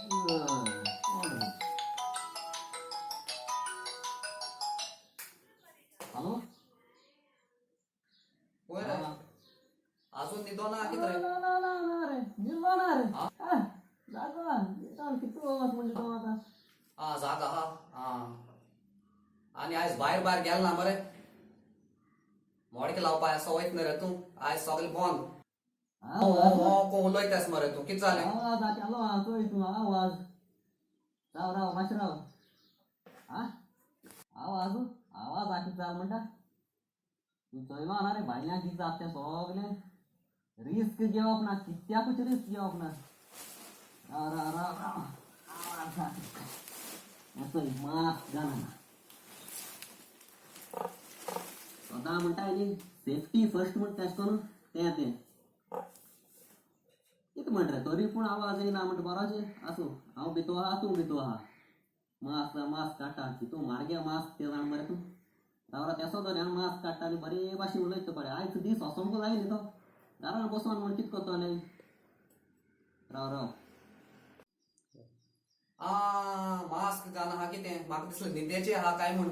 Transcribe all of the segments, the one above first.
Hello. होय रे, अजून निदो ना कित रे? ना ना ना ना रे, निघलो ना रे. हा, जागो हा. किती वगत म्हणजे तो आता. हा, जागा हा. हा, आनी आयज भायर भायर गेल ना मरे? मोडके लावपा असो वयत न्ही रे तूं. आयज सगळें बंद. हो हो हो उलयतास मरे तूं, कित जालें? आवाज आलो हा, चोय तूं आवाज. राव राव, मातशें राव. हा, आवाज आवाज आ, कितें जालें म्हणटा? तूं चोयलो ना रे, भायल्यान कितें जाता तें सगलें. रिस्क घेवप ना, कित्याकूच रिस्क घेवप ना. राव राव राव राव, आवाज आ. चोय, मास्क घालना सदां म्हणटा न्ही, सेफ्टी फर्स्ट म्हणटा. तेश करून तें तें कितें म्हणटा रे, तरी पूण आवाज येयना म्हणटा. बरोचें आसूं, हांव भितू आहा, तूं भितू आहा. मास्क मास्क काडटा तूं, मारगे मास्क तें जाण मरे तूं. राव राव, तेसो दवर. हांव मास्क काडटा आनी बरे भाशेन उलयता पळय. आयज दीस वचोंक जाय न्ही, तो घरान बसोन म्हण कितें करतलें? राव राव. आ, मास्क घालना हा कितें? म्हाका दिसलें न्हिदेचें आहा काय म्हूण.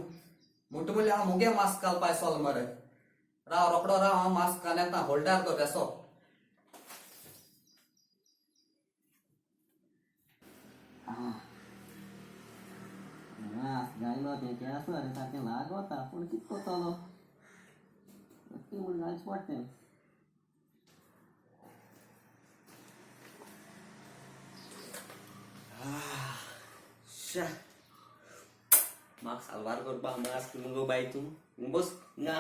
म्हणटा म्हणल्यार हांव मुगे मास्क घालपा आसलो मरे. राव, रोकडो राव, हांव मास्क घाल येता. होल्डार दवर तेसो. मास्क घायलो, तें केंस रे सारकें लागोता, पूण कितें करतलो? तें म्हण घालचें पडटा तें. श्या, म्हाका साल्वार करपा मास्क मुगो बाय तूं. बस हिंगा.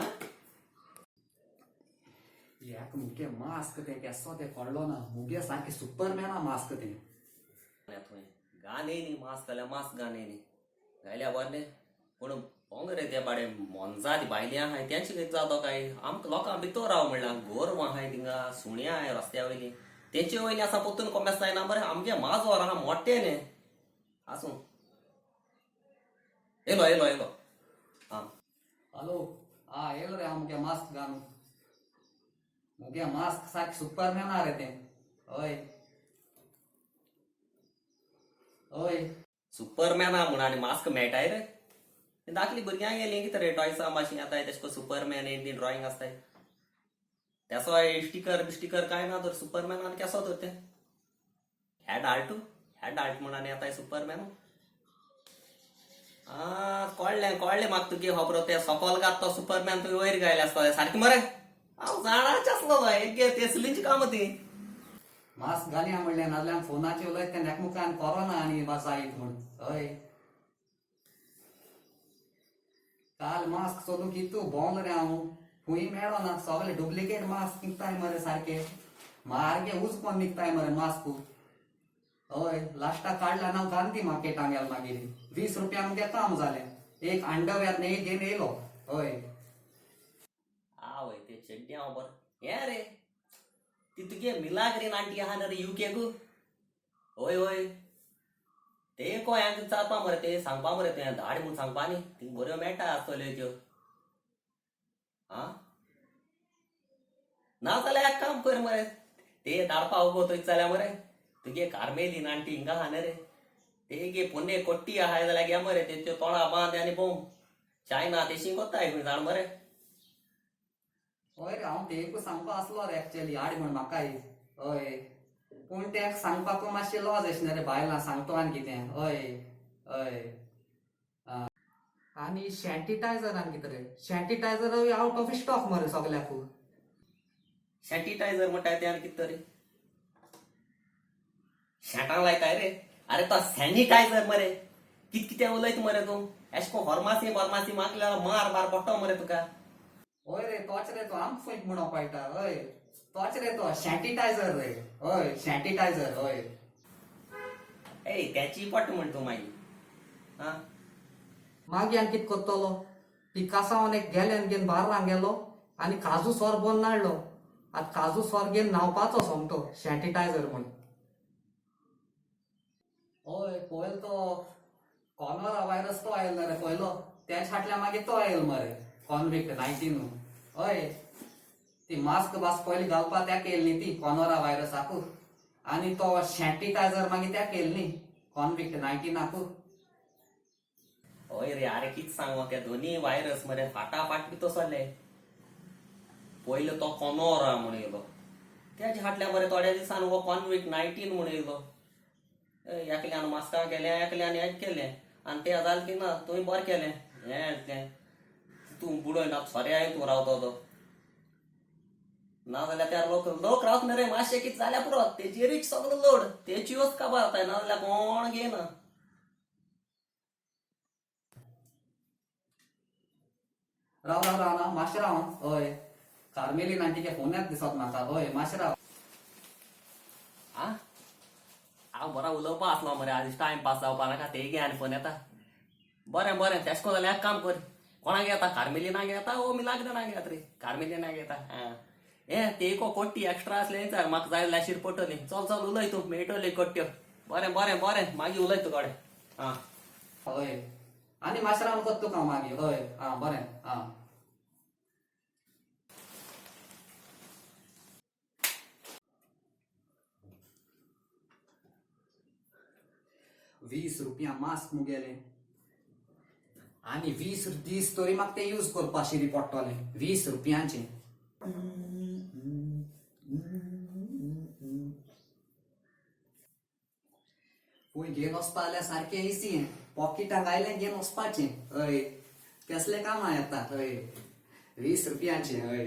एक मुगे मास्क तें केसो तें कळ्ळो ना. मुगे सारकें सुपरमॅना मास्क तें. थंय गाने न्ही मास्क घाल्या, मास्क गाने न्ही घायल्या बरें, पूण पोंग रे ते बाडे मोनजात भायली आहाय, तेंचे कितें जाता काय? आमकां लोकां भितर राव म्हणल्यार गोरवां आहाय थिंगा, सुण्यां आहाय रस्त्या वयलीं, तेंचे वयलीं आसा पोत्तून कोमेस जायना बरें. आमगे माजोर आहा मोटें न्ही. आसूं, येयलो येयलो येयलो आं. हॅलो, हा, येयलो रे हांव मुगे मास्क घालून. मुगे मास्क सारकें सुपरमॅना रे तें. हय हय. सुपरमॅना म्हूण आनी मास्क मेळटाय रे? ती धाकली भुरग्यांक गेली कितें रे, टॉयसां मातशीं येताय, तेश कोन सुपरमॅन ती ड्रॉइंग आसताय. तेसो स्टिकर बिस्टिकर काय ना तर सुपरमॅन आनी केसो तर तें हेड आर्ट, हेड आर्ट म्हूण आनी येताय सुपरमॅन. आं, कळ्ळें कळ्ळें म्हाका तुगे खबर. तें सोकोल घात तो सुपरमॅन तुवें वयर घायले आसता सारकें मरे. हांव जाणाच आसलो तो एक गे तेसलींची कामां ती. मास्क घालया म्हणलें, नाजाल्यार फोनाचेर उलयत तें एकमुखान कोरोना आनी बा जायत म्हूण. हय, काल मास्क सोदूंक कितू भोंवलो रे हांव, खंय मेळो ना. सगळे डुप्लिकेट मास्क निकताय मरे, सारके मारगे उजकोन निकताय मरे मास्क. हय, लास्टाक काडला ना गांधी मार्केटांग गेलो. मागीर 20 रुपया मुगे काम जालें. एक अंडरवेअर न्ही घेवन येयलो. हय. आवय, ते चेड्डे हांव बरें हें रे. ती तुगे मिलाग्रीन आंटी आहा न्ही रे युकेकू? हय हय, ते कोय हांकां विचारपा मरे, ते सांगपा मरे, तुवें धाड म्हूण सांगपा न्ही. थिंग बऱ्यो मेळटा आसतल्यो त्यो. आं, ना जाल्यार एक काम कर मरे, ते धाडपा उगो थंय जाल्यार मरे तुगे कार्मेलीन आंटी हिंगा आहा न्ही रे, ते गे पोन्ने कोट्टी आहाय जाल्यार गे मरे, ते त्यो तोंडा बांद आनी बोम चायना तेशी कोत्ताय खंय जाण मरे. हय रे, हांव तेकूच सांगपा आसलो रे एक्चुअली, हाड म्हण म्हाकाय. हय, पूण तें सांगपाक मातशें लॉज आशिल्लें रे, बायलां सांगतो आनी कितें. हय हय. आनी सॅनिटायझर आनी कितें रे, सॅनिटायझर आवट ऑफ स्टॉक मरे सगल्याकू. सॅनिटायझर म्हणटा ते आनी कितें तरी शेटां लायताय रे. अरे, तो सॅनिटायझर मरे. कित कितें उलयता मरे तूं? एशें कोन फॉर्मासी फॉर्मासी मागल्यार मार मार पडटो मरे तुका. हय रे, तोच रे तो. आमकां खंय म्हणोंक कळटा? हय, तोच रे तो सॅनिटायझर रे. हय, सॅनिटायझर, हय. ए, त्याची पट म्हण तूं मागीर आं. मागीर आनी कितें करतलो? पिकासांवान एक गेल्यान घेवन बार्रां गेलो आनी काजू सोर बोन हाडलो. आतां काजू सोर घेवन न्हांवपाचो सोमतो सॅनिटायझर म्हूण. हय, पयलो तो कॉनोरा व्हायरस तो आयलो रे पयलो, तेच फाटल्यान मागीर तो आयलो मरे कॉन्विक्ट 19. हय, ती मास्क बास्क पयलीं घालपा त्या केली न्ही ती कॉनोरा व्हायरसाकू, आनी तो सॅनिटायझर मागीर त्या केली न्ही. कॉन्विक्ट 19. हय रे, अरे कित सांगो, ते दोनी व्हायरस मरे फाटाफाट बी तसले. पयलो तो कोनोरा म्हूण येयलो, तेजे फाटल्या मरे थोड्या दिसान हो कॉन्विक्ट 19 म्हूण येयलो. एकल्यान मास्कां केलें, एकल्यान हें केलें, आनी तें जालें की ना तुवें बरें केलें हें तें तूं बुडय ना सोऱ्याय तूं रावतो तो. ना जाल्यार त्या लोक लोक रावत न्ही रे, मातशें कितें जाल्यार पुरो तेजेरीच सगलो लोड, तेची काबार जाताय, ना जाल्यार कोण घेयना. राव राव राव ना मातशें राव. हय, कार्मेलीन आंटीचे फोन येता दिसत म्हाका. हय, मातशें राव. आ हांव बरो उलोवपा आसलो मरे, आज टायम पास जावपा नाका तेगे आनी फोन येता. बरें बरें, तेश कोन जाल्यार एक काम कर, कोणाक येता, कार्मेलिनाक येता ओ मिलाग्रनाक येता रे? कार्मेलिनाक येता. आं, ए तेको कोट्टी एक्स्ट्रा आसले विचार म्हाका, जाय जाल्यार शीर पडटली. चल चल उलय तूं, मेळटली कोट्ट्यो. बरें बरें बरें, मागीर उलय तूं कडेन. आं. हय, आनी मातशें रावन कोत्ता तुका हांव मागीर. हय, आं बरें आं. 20 रुपया मास्क मुगेले, आनी 20 दीस तरी म्हाका ते यूज करपा शिरी पडटले 20 रुपयांचे. खंय घेवन वचपा जाल्यार सारकें इजी, पॉकेटाक आयलें घेवन वचपाचें. हय, केसले कामां येता. हय, 20 रुपयांचे. हय.